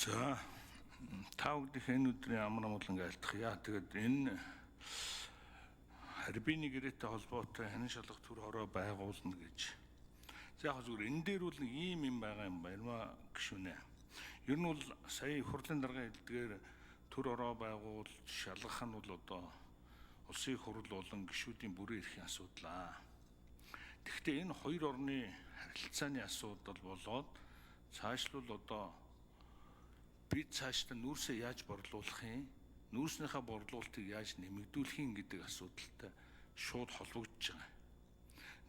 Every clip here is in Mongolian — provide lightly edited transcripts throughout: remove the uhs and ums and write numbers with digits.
За, та бүдэх энэ өдрийн амар амгалан айлтгая. Тэгээд энэ Харбины гэрээтэй холбоотой хянан шалгах төр хороо байгуулна гэж. За, яг зүгээр энэ дээр бол нэг ийм юм байгаа юм баярмаа гишүүнэ. Ер нь бол сая их хурлын даргын хэлдгээр төр ороо байгуулж шалгах нь бол одоо улсын их хурл болон гишүүдийн бүрэн эрхийн асуудал аа. Тэгэхдээ энэ хоёр орны харилцааны асуудал болоод цаашлуул одоо бид цаашдаа нүүрсээ яаж борлуулах юм, нүүрснийхээ борлуулалтыг яаж нэмэгдүүлэх юм гэдэг асуудалтай шууд холбогдож байгаа.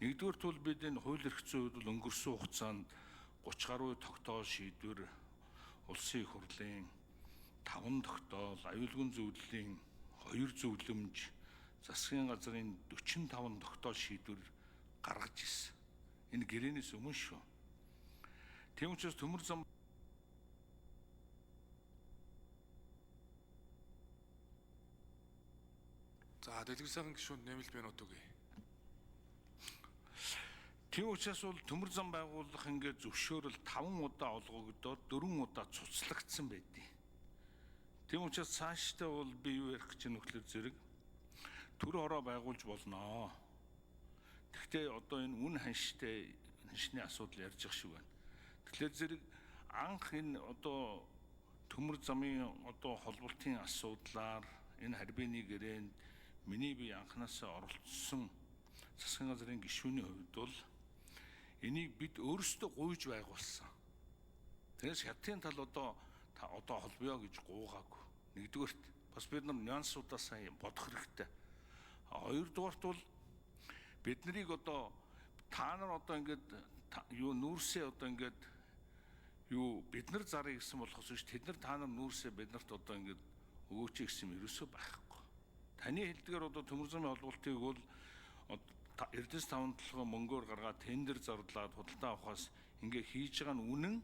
Нэгдүгээрт бол бид энэ хууль эрх зүйн хувьд бол өнгөрсөн хугацаанд 30 гаруй тогтоол шийдвэр, улсын их хурлын 5 тогтоол, аюулгүй зөвлөлийн 2 зөвлөмж, засгийн газрын 45 тогтоол шийдвэр гаргаж ирсэн. Энэ гэрээнээс өмнө шүү. Тийм учраас төмөр зам За, дэлгэр сайхан гишүүнд нэмэлт минут өгье. Тийм учраас бол төмөр зам байгуулах ингээд зөвшөөрөл 5 удаа олгогдоод 4 удаа цуцлагдсан байдیں۔ Тийм учраас цаашдаа бол би юу ярих гэж нөхлөр зэрэг төр хороо байгуулж болноо. Гэхдээ одоо энэ үн ханштай ханшны асуудал ярьж байгаа шиг байна. Тэгэхээр зэрэг анх энэ одоо төмөр замын одоо холболтын асуудлаар энэ Харбины гэрээнд миний би анханасаа оролцсон засгийн газрын гишүүний хувьд бол энийг бид өөрсдөө гуйж байгуулсан. Тэрээс хятадын тал одоо холбоё гэж гуйгаагүй. Нэгдүгээрт бас бид нар нюансуудаа сайн бодох хэрэгтэй. Хоёрдугаарт бол бид нарыг одоо та нар одоо ингээд юу нүүрсээ одоо ингээд юу бид нар зарыг гэсэн болохоос биш тэд нар та нар нүүрсээ бид нарт одоо ингээд өгөөч гэсэн юм ерөөсөө байхгүй. Таны хэлдгээр одоо төмөр замын холбоолтыг бол Эрдэнэс таван толгой мөнгөөр гаргаад тендер зарлаад худалдаа авахаас ингээ хийж байгаа нь үнэн.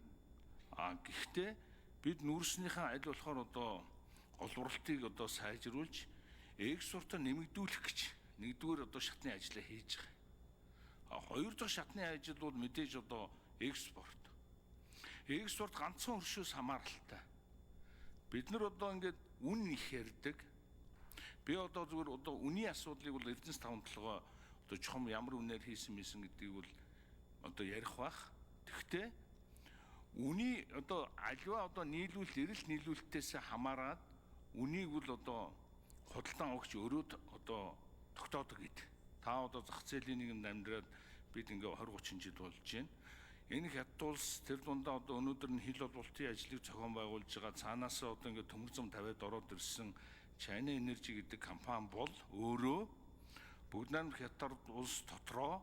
А гэхдээ бид нүүрснийхээ аль болохоор одоо олборлтыг одоо сайжруулж экспортоо нэмэгдүүлэх гэж нэгдүгээр одоо шатны ажлаа хийж байгаа. А хоёр дахь шатны ажил бол мэдээж одоо экспорт. Экспорт ганцхан хөршөөс хамааралтай. Бид нар одоо ингээд үн их ярьдаг. Би одоо зүгээр одоо үнийн асуудлыг бол Эрдэнэс таван толгой одоо чухам ямар үнээр хийсэн мэсэн гэдгийг бол одоо ярих бах. Тэгэхдээ үний одоо альва одоо нийлүүлэлт эрэлт нийлүүлэлтээс хамаарат үнийг бол одоо худалдан авагч өөрөө одоо тогтоодог гэд. Та одоо зах зээлийн нийгэмд амьдраад бид ингээ 20 30 жил болж байна. Энэ хятад улс тэр дундаа одоо өнөөдөр нь хил олболтын ажлыг зохион байгуулж байгаа цаанаасаа одоо ингээ төмөр зам тавиад ороод ирсэн China Energy гэдэг компани бол өөрөө Бүгд найрамдах хятад улс дотроо